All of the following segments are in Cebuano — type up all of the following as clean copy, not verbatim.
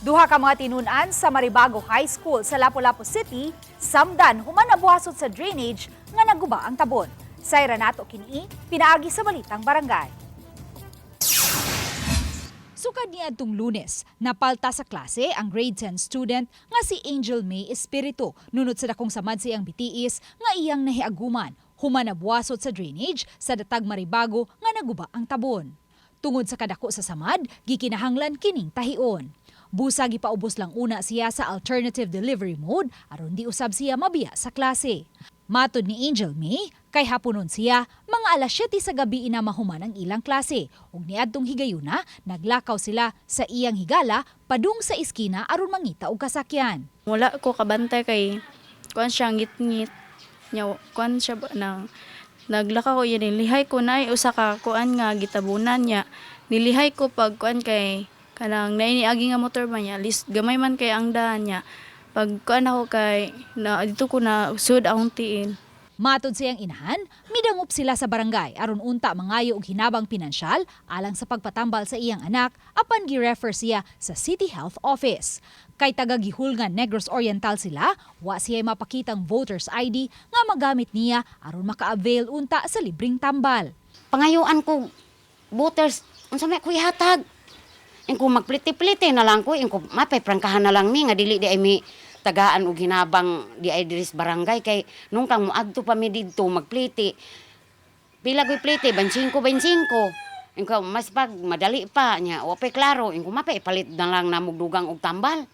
Duha ka mga tinun-an sa Maribago High School sa Lapu-Lapu City, samdan human nabuhasot sa drainage nga naguba ang tabon. Sayra nato kini pinaagi sa Balitang Barangay. Sukad niadtong Lunes, napalta sa klase ang grade 10 student nga si Angel May Espiritu nunot sa dakong samad sa iyang bitiis nga iyang nahiaguman human nabuwasot sa drainage sa Datag Maribago nga naguba ang tabon. Tungod sa kadako sa samad, gikinahanglan kining tahion. Busa gipaubos lang una siya sa alternative delivery mode aron di usab siya mabiya sa klase. Matod ni Angel May, kay haponon siya, mga alas 7 sa gabi ina mahuman ang ilang klase. Ug niadtong higayuna, naglakaw sila sa iyang higala padung sa iskina aron mangita og kasakyan. Wala ko kabantay kay kuan siya ngit-ngit. Nya kuan siya ba na naglakaw ko yun, lihay ko na usa ka kuan nga gitabunan niya. Nilihay ko pag kuan kay kanang nainiagi nga motor ba niya, least gamay man kay ang daan niya. Pag kuan ako kay na dito ko na sud akong tiil. Matod sa iyang inahan, midangop sila sa barangay aron unta mangayo og hinabang pinansyal alang sa pagpatambal sa iyang anak apan gi-refer siya sa City Health Office. Kay taga Gihulngan, Negros Oriental sila, wa siya mapakitang voter's ID nga magamit niya aron maka-avail unta sa libreng tambal. Pangayuan ko voters, unsa may ko ihatag? Ingko magpliti-pliti na lang ko, ingko mapay prangkahan na lang mi nga dili di ay mi tagaan og hinabang di ay diri sa barangay kay nung kang moadto pa mi didto magpliti. Pila ko'y pliti, 25 25. Ingko mas pag madali pa nya, wa pay klaro, ingko mapay ipalit na lang namog dugang og tambal.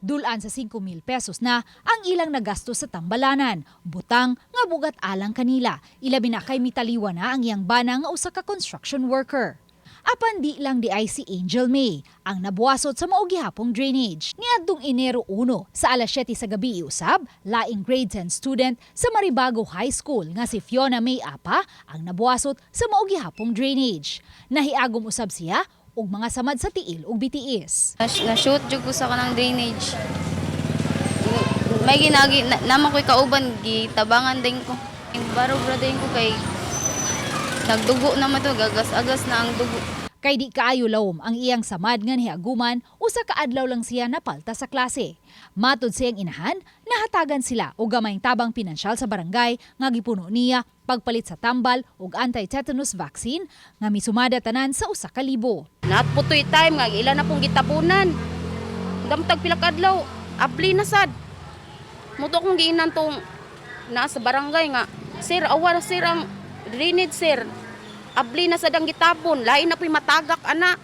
Dulan sa 5,000 pesos na ang ilang nagasto sa tambalanan. Butang nga bugat alang kanila. Ilabi na kay mitaliwa na ang iyang bana nga usa ka construction worker. Apan di lang di ay si Angel May ang nabuwasot sa mao gihapong drainage. Niadtong Enero 1 sa alas 7 sa gabi usab, laing grade 10 student sa Maribago High School nga si Fiona May Apa ang nabuwasot sa mao gihapong drainage. Nahiagom usab siya og mga samad sa tiil ug bitiis. Na-shoot jud ko sa kanang drainage. May ginagi na, naman ko'y kauban gitabangan din ko. Barog ra din ko kay nagdugo naman to, gagas-agas na ang dugo. Kay di kaayo lawom ang iyang samad nga nihaguman, usa ka adlaw lang siya napalta sa klase. Matod sa iyang inahan, nahatagan sila og gamayng tabang pinansyal sa barangay nga gipuno niya pagpalit sa tambal ug anti-tetanus vaccine nga misumada tanan sa 1,000. Natputoy time nga ila na pong gitabunan. Damtag pila ka adlaw, abli na sad. Muto akong giinan tong naa sa barangay nga, "Sir, awa na, sir, ang drainage, sir. Abli na sad ang gitabon, lain na po'y matagak ana."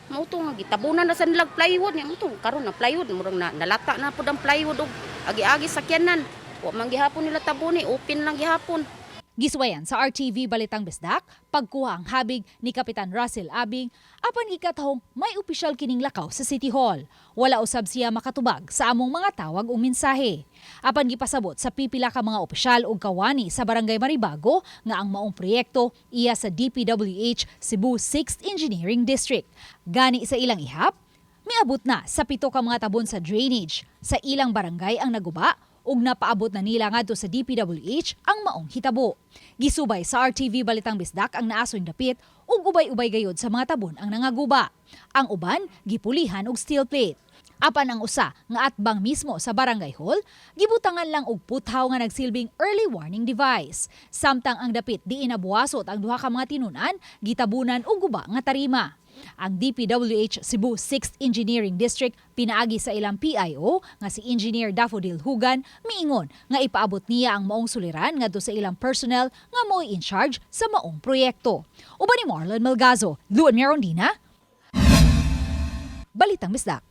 Mao to nga gitabunan na sa nilag plywood nya, mao to karon na plywood murag na nalata na pud ang plywood og agi-agi sakyanan. Wa man gihapon nila tabuni, open lang gihapon. Giswayan sa RTV Balitang Bisdak, pagkuha ang habig ni Kapitan Russell Abing, apan gikatahong may opisyal kining lakaw sa City Hall. Wala usab siya makatubag sa among mga tawag o mensahe. Apan gipasabot sa pipila ka mga opisyal ug kawani sa Barangay Maribago nga ang maong proyekto iya sa DPWH Cebu 6th Engineering District. Gani sa ilang ihap, miabot na sa 7 ka mga tabon sa drainage sa ilang barangay ang naguba ug napaabot na nila ngadto sa DPWH ang maong hitabo. Gisubay sa RTV Balitang Bisdak ang naasoy dapit ug ubay-ubay gayod sa mga tabon ang nangaguba. Ang uban gipulihan og steel plate. Apan ang usa nga atbang mismo sa barangay hall, gibutangan lang og puthaw nga nagsilbing early warning device. Samtang ang dapit diin nabuwasot ang duha ka mga tinunan, gitabunan og guba nga tarima. Ang DPWH Cebu 6th Engineering District pinaagi sa ilang PIO nga si Engineer Daffodil Hugan miingon nga ipaabot niya ang maong suliran ngadto sa ilang personnel nga mo'y in charge sa maong proyekto. Uban ni Marlon Melgazo, Luan Merondina, Balitang Bisdak.